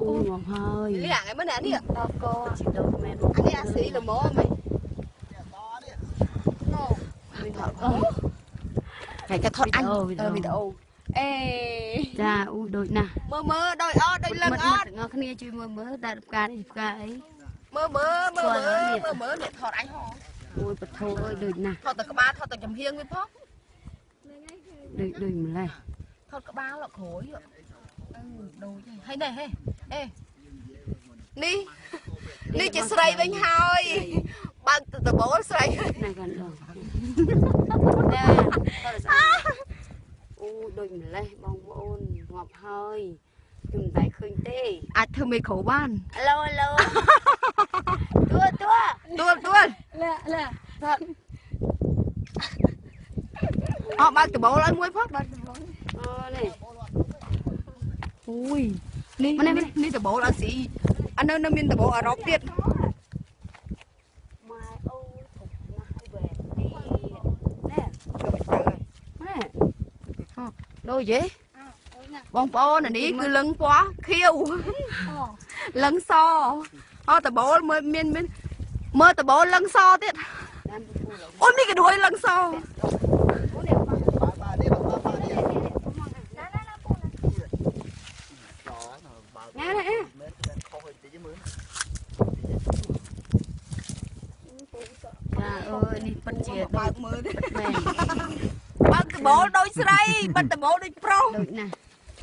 អូងាប់ហើយ លៀងឯមើលនេះ ដល់កជីដូនមែន អានេះអាស៊ីល្មមហីហើយគេថតអញវីដេអូអេ ចាអូដូចណាស់ មើលមើលដូចអត់ដូចលឹងអត់ ទាំងអស់គ្នាជួយមើលមើលតែផ្កានេះផ្កាអី មើលមើលមើលមើលមើលមើលអ្នកថតអញហ៎ អូយបធោអើយដូចណាស់ ថតតែក្បាលថតតែចំហៀងវាផង ដូចដូចម្លេះ ថតក្បាលលក់ក្រួយអឺដូចហើយនេះហេអេនេះនេះជាស្រីវិញហើយបើកដបូលស្រី ណាកាន់ដងអូដូចម្លេះបងប្អូនងាប់ហើយខ្ញុំមិនតែឃើញទេ អាចធ្វើមេក្រូបាន ឡូឡូទួទួ ទួទួ ឡាឡា ថតអបើកដបូលឲ្យមួយផង បើកដបូល អូនេះ អូយនេះនេះដបូលឲ្យស៊ីអានៅនៅមានដបូលអឺរ៉ុបទៀត ម៉ែអូធំណាស់ហើយវ៉ែទីណែណែ ដូចយេបងប្អូនអានេះគឺលឹងពណ៌ខៀវលឹងសអតបូលមើលមានមានមើលតបូលលឹងសទៀតអូនេះក៏ដួយលឹងស ណែណែចាអើយនេះពិតជា បើកមើលមែនបើកដបូលដូចស្រីបិទដបូលដូចប្រុស ដូចណាស់